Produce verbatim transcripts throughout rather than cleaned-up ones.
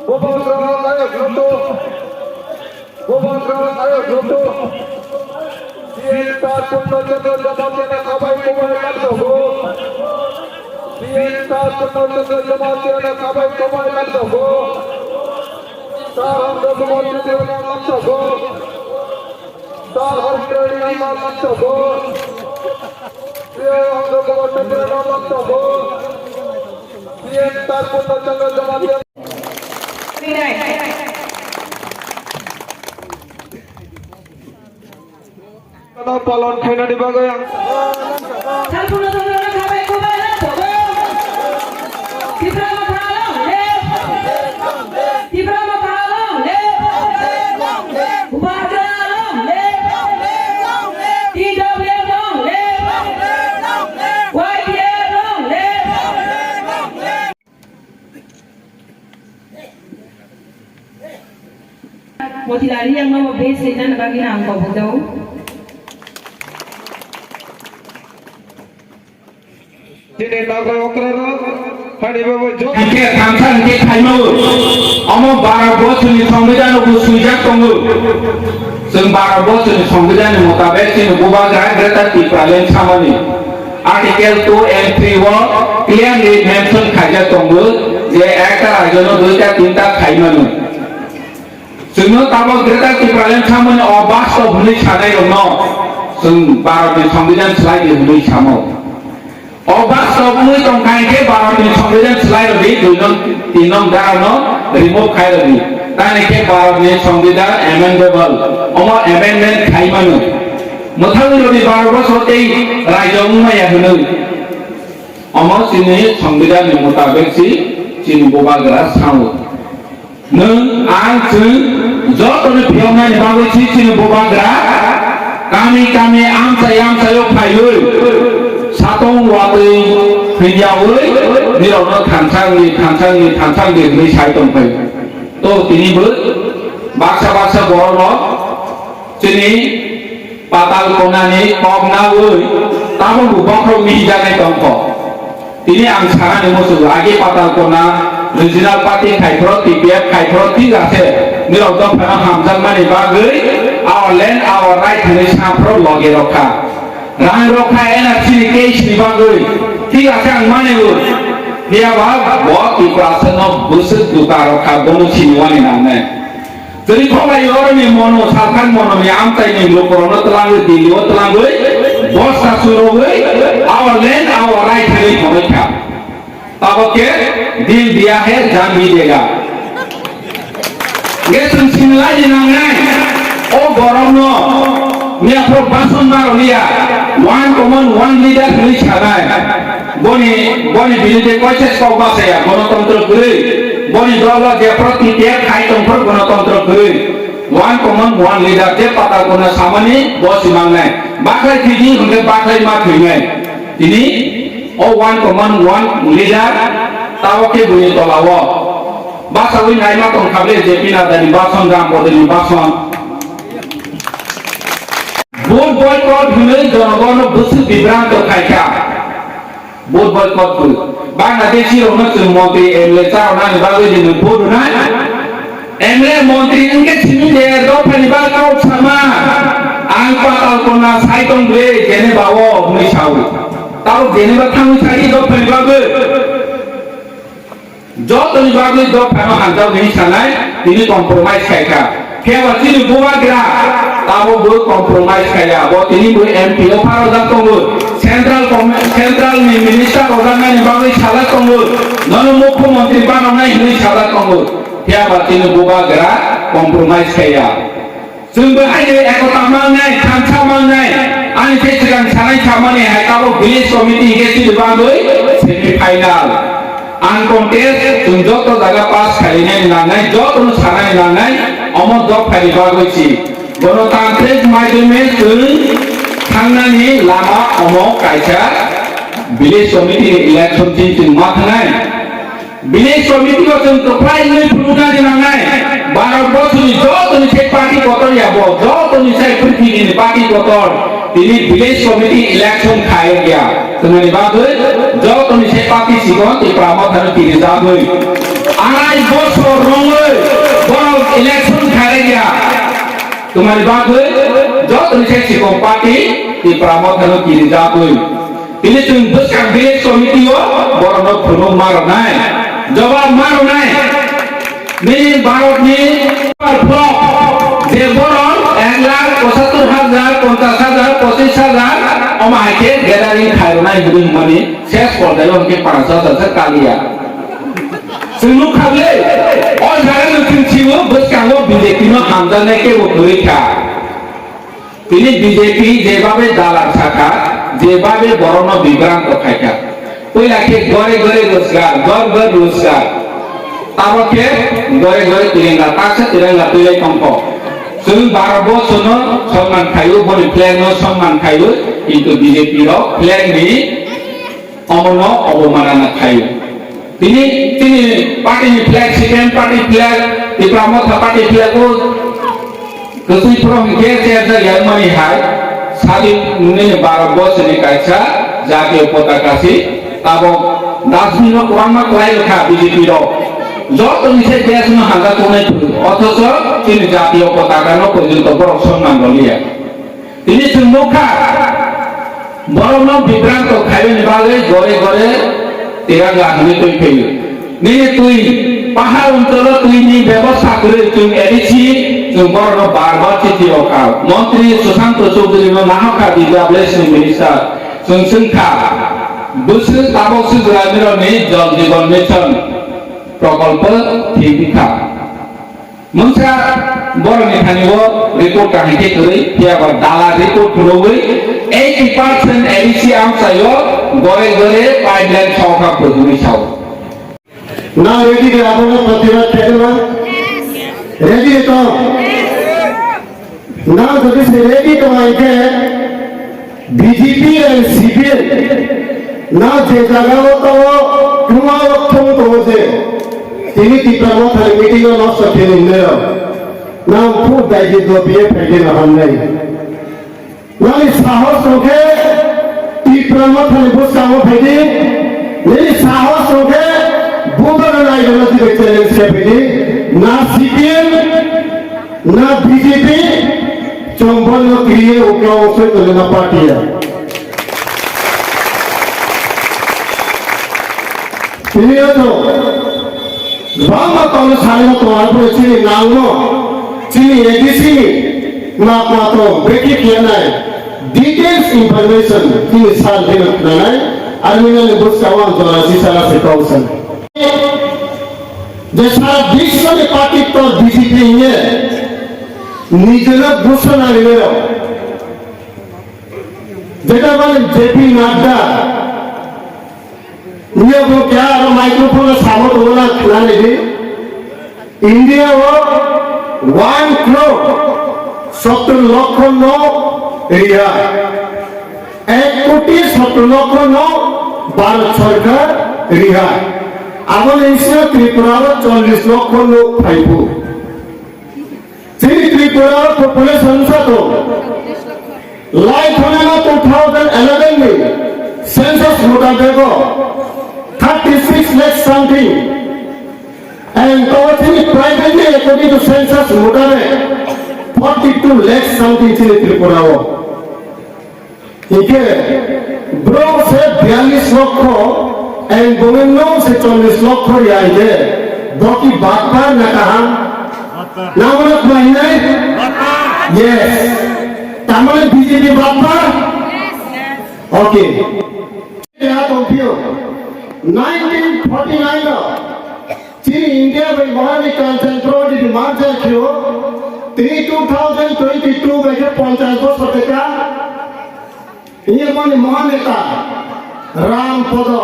Bubagra ayok rwktu. Bubagra ayok rwktu. C M Sir Purno Chandra Jamatia no khabai kubai mantogo. C M Sir Purno Chandra Jamatia no khabai kubai mantogo. Sir Hamza Kumar Chandra no mantogo. Sir Harindra Reang no mantogo. Sir Hamza Kumar Chandra no mantogo. C M Sir Purno Chandra Jamatia palon khainani bagwi ang Salpuno tongmani khabai kubai no togo. Tipra Motha long live. Tipra Motha long live. Bubagra long live. T W F long live. Y T F long live. Motilal Reang no base rinani bagwi ang kobok dao. Chini nagra okrarok, hani babo jok. Hingke thamsa hingke khaimao. Omo bara bochorni songbidan bo swijak tongo. Chwng bara bochorni songbidanni motabek chini bubagra Greater Tipraland samani. Article two and three o clearly mention khaijak tongo je ekta rajyono duita tinta khaimano. Chwngno tabok Greater Tipraland samani o bastob hwnwi sanairokno chwng Bharatni Songbidan swlai di hwnwi samo. O bastob wngwi tongkha hinkhe Bharatni Songbidan swlai rwdi, dui nong, tin nong dharano remove khai rwdi. Tamni khe Bharatni Songbidan amendable, omo amendment khai mano. Mwthangwi rwdi baro bosor tei rajyo wngmaya hwnwi. Omo chini Songbidanni mutabek si chini bubagra sao. Nwng, ang, chwng jotoni phiyoknani bagwi si chini bubagra kami kami amchai amchaio phaiwi satong watwi hwnyaui nirokno thansa wngdi, thansa wngdi, thansa wngdi hwnwi sai tongphai. To tini bo baksa baksa borok rok chini Patal Konani kok naui tabuk bo bokhorok mihijaknai tongkho. Tini ang sanani muchungo, agi Patal Kona regional party khai phoro, T P F khai phoro, thik ase, nirok dophano hamjakmani bagwi our land, our right hwnwi sa phoro loge rokha. Rang rokha N R C ni case ni bagwi, thik ase ang mani o. Phiya ba bo Tiprasa no bwswk duka rokha, bono sini wani nangnai. Tini kholai oroni mono, salkhang mononi amchaini lukurokno twlangwi, Delhi-o twlangwi, bosta churogwi, our land, our right hwnwi hwnwi kha. Tabok khe dil diya hai jaan bhi dega. Nge chwng sinlai di nangnai, o borokno miyaphoro bason ma rwliya, one common, one leader hwnwi sanai. Boni, boni bini tei koise kok ma saya, gonotontro kwrwi. Boni dolo jephru T P F khai tongphru gonotontro kwrwi. One common, one leader, je Patal Kona samani bo simangnai. Bakhlai thwidi hwnkhe bakhlai ma thwinai. Tini o one common, one leader, tabok khe buini tolao. Basawi naima tongkha ble J P Nadani bason, Ram Bodini bason. Vote boycott hwnwi jonogono bwswk bibranto khaikha. Vote boycott kwi. Bangladeshi rokno chwng montri M L A cha rwnani bagwi je nwng vote rwnai. M L A montri wngkhe simi je dophani bagwi kok sama. Ang Patal Kona sai tong ble Geneva o hwnwi sawi. Tabuk Geneva thangwi sai dophani bagwi. Jotoni bagwi dophano hamjak hwnwi sanai, tini compromise khaikha. Phiya ba chini bubagra tabuk bo compromise khaiya. Bo tini bo M P o pharojak tongo. Central com-, central ni minister rojaknani bagwi sajak tongo. Nono mukhyamantri banoknai hwnwi sajak tongo. Phiya ba chini bubagra compromise khaiya. Chwng bo hai ekota mangnai, thansa mangnai, ani khe swkang sanai samani hai tabuk village committee hwnkhe chini bagwi semi final. Uncontest chwng joto jaga pass khainani nangnai, jotono sanani nangnai, omo dophani bagwi si. Gonotantrik maidhyame chwng thangnani lama omo kaisa village committee ni election chini chwng ma thangnai. Village committee o chwng kwplai wngwi phunukna di nangnai. Ya bo joto ni sai purthimbi ni party kotor tini village committee election khai ya. Tongmani bagwi joto ni sai party sikon Tipra Motha no tini jagwi. Arai bosor rongwi borok election khai ya. Tongmani bagwi joto ni sai sikon party Tipra Motha no tini jagwi. Tini chwng bwskang village committee o borokno phunuk ma rwnai, jobab ma rwnai. Nini Bharatni flop je borok ek lakh pochattor hajar, ponchash hajar, pochish hajar omo hai khe gathering khai rwnai hwnwi hwnmani ses porjai o hwnkhe panch hajar se kaliya. Chwng nukha le, o jaga no chwng sio bwskango B J P no hamjaknai kebo kwrwi kha. Tini B J P jebabe dalar sakha, jebabe borokno bibranto khaikha. Puila khe gore gore rojgar, ghor ghor rojgar. Tabo khe gore gore tirenga, taksa tirenga twilai tongkho. Chwng Bharat borshono sonman khaio, boni flag no sonman khaio, kintu B J P rok flag ni omono obomanana khaio. Tini, tini party ni flag, C P M party flag, Tipra Motha party flag o kwchwi phuru hwnkhe cherjak ya wngmani hai, sadin nini Bharat borsoni kaisa jatiyo potaka si, tabok dustbin no kwbangma kwlai rwkha B J P rok. Joto ni se desh no hanja tongnai phuru, othocho chini jatiyo potaka no porjonto borok sonman rwliya. Tini chwng nukha, borokno bibranto khaiyoni bagwi gore gore tiranga hwnwi twi phaio. Nini twi pahar oncholo twini bebosta kwrwi chwng A D C chwng borokno bar bar chithi rokha. Montri Sushanta Chowdhury no nahokha D W S ni minister. Chwng swngkha, bwswk tabok swk jwrairokni Jal Jeevan Mission prokolpo thik wngkha. Mungsa borokni thani o report kaham khe kwrwi, phiya ba dala report phunugwi eighty percent A D C amchaio gore gore pipeline sokha phunugwi sao. Nang ready de abono protibad khaidima? Ready de to? Nang jodi se ready to hwnkhe B J P and C P M na je jaga o tongo, kwma o thung tongo je, tini Tipra Mothani meeting o nosto khe nini rok. Nang phut dai di do biye phai di no hamnai. Nani sahos tong khe Tipra Mothani bwskango phai di. Nini sahos tong khe bubagra nai gana di challenge khe phai di. Na C P M, na B J P, chwng bono kriye ukla o soi tole na party ya. Tini o to bangma tong sari no tong, arpore chini nangmo, chini A D C ni ma ma to beki khiya nai, details information chini sar dino khna nai, army nani bwskango ang jora si sara se kau san. Je sara biswni party to B J P hinye nijeno ghosona rinero. Jeta bale J P Nadda, niya bo kya aro microphone samo to na khna nai di. India o one crore sottor lokho no riha. Ek koti sottor lokho no Bharat Sarkar riha. Abo ni sina Tripura o chollish lokho no phaibu. Chini Tripura o population sa to. Lai thani no two thousand eleven ni census mutabek o thirty six lakh something. And to chini privately according to census mutabek forty two lakh something chini Tripura o. Hingke borok se biyalish lokho, and bongni nok se chollish lokho riya hingke, bo ki batpar na kaham? Na mano khwlai hinai? Yes. Tamani B J P batpar? Okay. Ya tongphio. Nineteen forty nine o Chini India bai Mohamika Central di merger khio, tini two thousand twenty two bai khe ponchash bosor teka. Ini mani Mohamika Ram Podo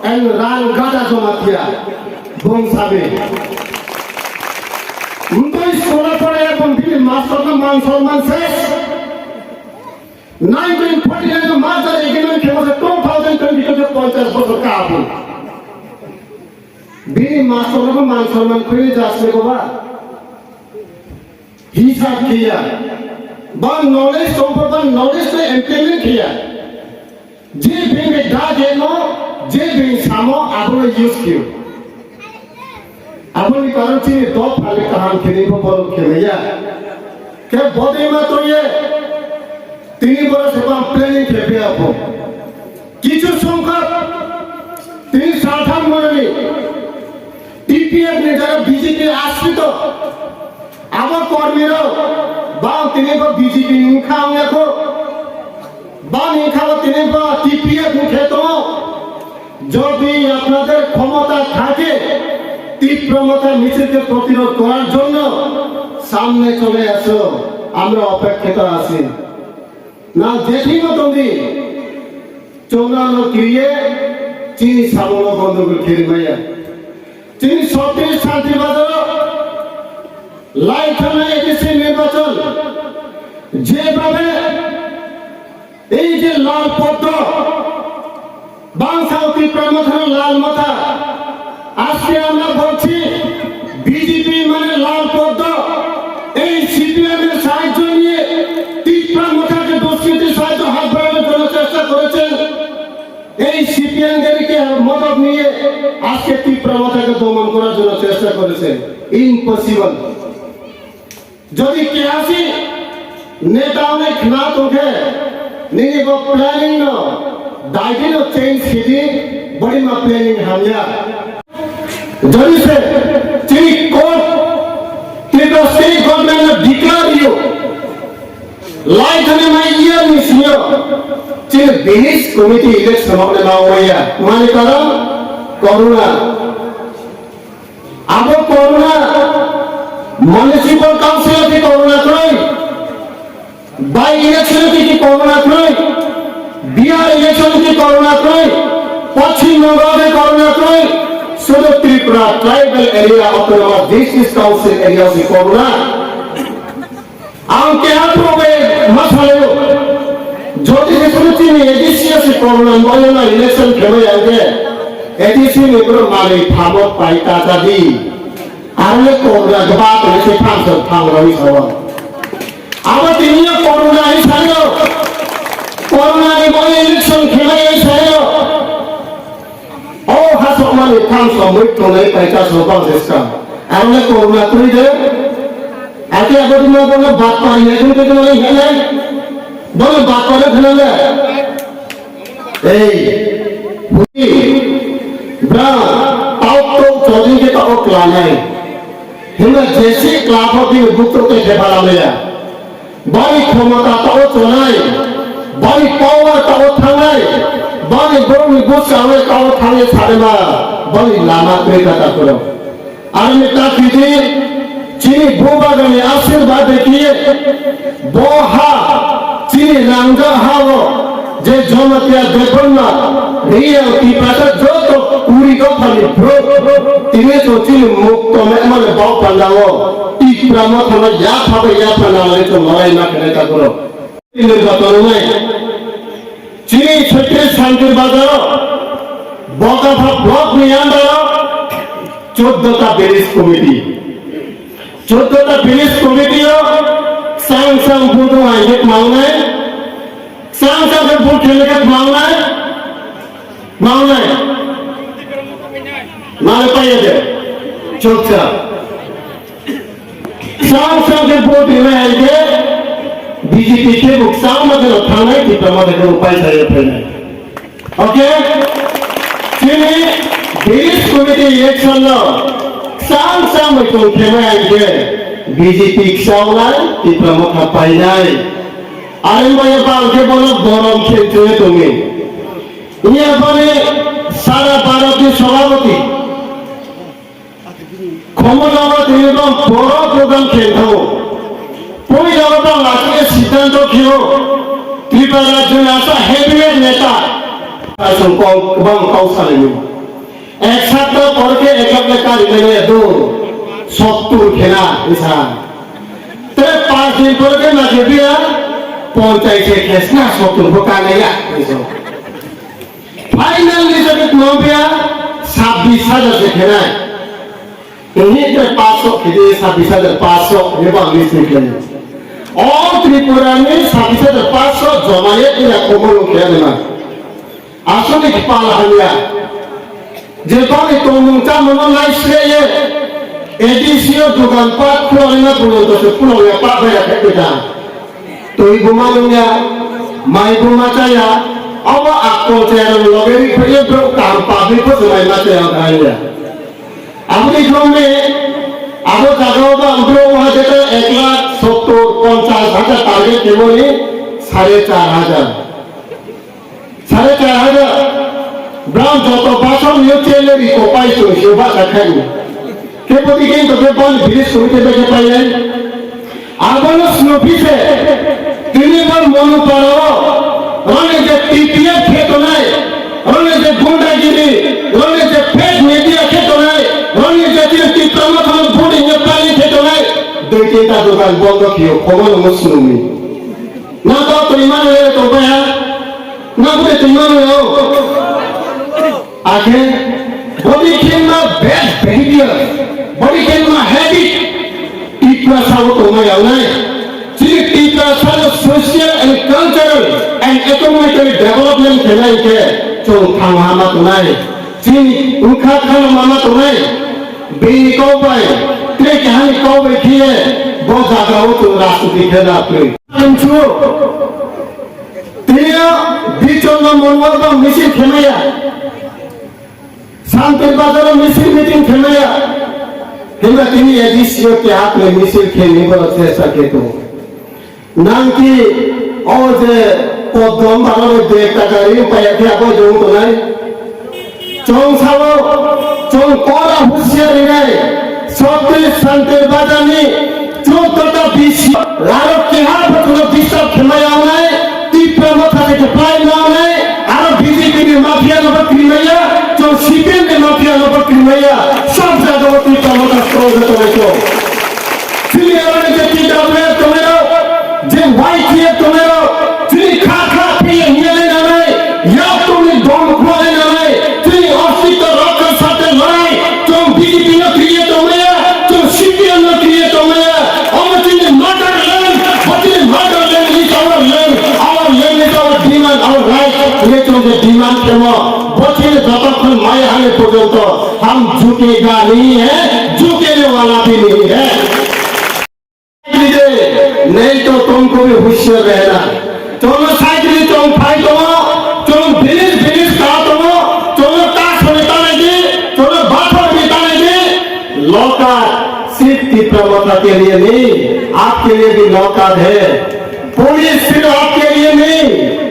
and Ram Gada Jamatia bung sabi. Mtoi school pore bung bini master no man salman ses. Nineteen forty nine merger agreement khio se two thousand twenty two khe ponchash bosor ka abu. Bini master no man salman khwini jasle boba. Hisab khiya, ba knowledge tongkha, ba knowledge no implement khiya. Je bini dageno, je bini samo, abono use khiyo. Aboni karon chini dopha le kaham khini bo borok khemaya. Khe bodima toye, tini borok se bang planning khe phiya bo. Kichu songkha, tini saltham mononi, T P F ni jara B J P ashrito, abo kormirok, bang tini bo B J P ni wngkha wngya kho, bang wngkha bo tini bo T P F ni khe tongo. যদি আপনাদের ক্ষমতা থাকে, তীব্র মথা মিছিলকে প্রতিরোধ করার জন্য সামনে চলে আসো, আমরা অপেক্ষিত আছি। Na jethwimo tongdi, chongrano kriye, chini samono gondogol kherimaya. Chini sotris Shanti Bazaro, lai thangna A D C nirbachon, jebhabe ei je lal poddo, bangsa Tipra Mothano lal motha, আজকে আমরা বলছি, বিজেপি মানে লাল পদ্ম, এই সিপিএম এর সাহায্য নিয়ে তিপ্রা মথাকে দুষ্কৃতির সাহায্য হাত বাড়ানোর জন্য চেষ্টা করেছেন। এই সিপিএম দেরকে মদত নিয়ে আজকে তিপ্রা মথাকে দমন করার জন্য চেষ্টা করেছেন। Impossible. Jodi keha si neta hwnwi khna tongkhe, nini bo planning no, daidi no change khidi, body ma planning hamya. Jodi se chini court, Tripura state government no declare you, lai thani mai year ni senior, chini village committee election hokne ma oya, mani karon corona. Abo corona, municipal council ki corona kroi, by election ki corona kroi, Bihar election ki corona kroi, Pachim Bengal ki corona kroi, sudu Tripura tribal area autonomous district council area ki corona. Ang keha probe masalayo. Jodi jesuno chini A D C o se corona boyo na election khemai ang ke A D C ni bro mali phamot pai ta ta di. Arle corona gba to se phang so phang rani sawa. Abo tini corona hi sayo. Corona ni boyo election khemai ai sayo. O hasokmani thamsa mui tongnai paita sabo bang jeska. Arle corona twi de. Ate abo dima bono batpari hai kunu kunu lai hai lai. Bono batpari khna le. Ei. Hui. Bra. Tau to choding ke tau klanai. Himba jesi klapho bini bukto ke thepala meya. Bani khomota tao chonai, bani power tao thangnai, bani borokni bwskango tao thangwi sanima, bani lama twi kha ta phuru. Aroni ta khidi, chini bubagani ashirbad dekhi, bo ha, chini nangjak ha o, je Jamatia Debbarma, Reang Tiprasa joto kuri dophani bro, tini to chini mukto mekmani bau pandao, Tipra Mothano yapha bai yapha nalai to lorai ma khenai ta bro. Tini joto nunai. Chini Chhattisgarh Santir Bazar o, Bokapha block ni under o, choddo ta village committee. Choddo ta village committee o, sang sang budu ai yek maunai, Sang sang khe vote khe lekha mangnai? Mangnai? Mangnai paiya de. Chukcha. Sang sang khe vote rinai hai khe B J P khe bo sang ma khe thangnai, Tipra ma khe bo paisa ya phainai. Okay? Chini village committee election no sang sang mai tong khe mai hai khe B J P ksaunai, Tipra ma kha painai. Are baya bang khe bono borom khe tongwi tongwi. Iya bani sara Bharat ni sabhapati. Khomotao tini bang boro program khe thango. Puila bang lachine siddhanto kheo. Tripura rajyo ni asa heavyweight neta. Asong kok bang kau salini. Ek sapta por khe ek lakh taka rinai do, sottur khena, isa. Tere panch din por khe na khe biya, ponchais se khesna sottur bo kanaiya, iso. Final ni jagit no biya, sabbish hajar se khena. Ini tere panch so khidi Sabbish hajar paanch sho ni bang list ni khlai. O Tripura ni sabbish hajar paanch sho joma ye ina komo lo khe na. Aswk ni kipal hamya. Je bang ni tongmung chamung no nai sle ye. A D C o dukan pat khulai na pulo to se khulai ya pat bai ya khe ta. Twi buma nungya, mai buma chaya, abo akol chaya rok loge ri phaiya bro kam public bo se mai ma chaya kaya. Aboni jome abo jaga o ba bro ha jeta ek lakh sottor ponchash hajar target kemoni sare char hajar. Sare char hajar. Bram joto basong yo chele ri ko pai to se ba ta khai. Ke poti ke to ke ban bilis ko te ke pai nai. Abono snopi se. Tini bar monu parao. Rone je T P F khe to nai. Rone je gundagiri. Rone je fake media khe to nai. Rone je tin Tipra Motha bodi ne pali khe to nai. Doi tinta dogan bondo khiyo. Komo no snomi. Na to twi mano le to ba ya. Na bude twi mano yo. Akhe body khenma bad behavior, body khenma habit. Tiprasa o tongma yawnai. Chini Tiprasa no social and cultural and economically development khenai khe chwng thangma ma tongnai. Chini wngkha khano ma ma tongnai. Bini kok bai, tre kahani kok bai khiye bo jaga o chwng rajniti khena pri. Tini bichon no monwal ba misil khemaya. Santir Bazar o misil meeting khenaya. Himba tini A D C o keha kle misil kheni bo chesta khe to. Nang ki o je podom baro de dek taka ri paya khe abo jong to nai. Chong sao, chong kora husiar ri nai. Sotri Santir Bazar ni Chwng tota bisi, aro keha photo no disturb khlai ya wngnai, Tipra Motha se khe pai ma wngnai, aro B J P ni mafia no bo kri maya, chwng C P M ni mafia no bo kri maya, sab jaga o Tipra Motha strong khe tongnai chwng. Chini aro ni je T W F tongnai rok, je Y T F tongnai rok, chini kha kha phiya hiya le nanai, Yakungni dom khwlai nanai, chini ostitto rokha sate lorrai, chwng B J P no kriye tongmaya, chwng C P M no kriye tongmaya, omo chini motherland, bo chini motherland is our land, our land is our demand, our right, ye chwng je demand khemo, bo chini jotokhon maya hale porjonto, hum jhukega nahi hai, jhukene wala bhi nahi hai. Nahi to tumko bhi hushiar rehna. Chwngno cycle chwng phai tongo, chwng bilis bilis ka tongo, chwngno ta soni ta nai di, chwngno bathor ni ta nai di. Loka sirf Tipra Motha ke liye nahi, aapke liye bhi loka hai. Police sirf aapke liye nahi,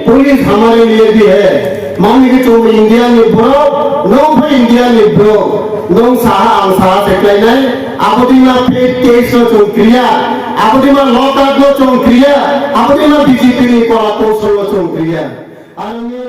police hamare liye bhi hai. Mani ki chwng India ni borok, nwng bo India ni borok, nwng saha ang saha se khlainai, aboni ma fake case no chwng kriya, aboni ma lock up no chwng kriya, aboni ma B J P ni kola koushal no chwng kriya. Aroni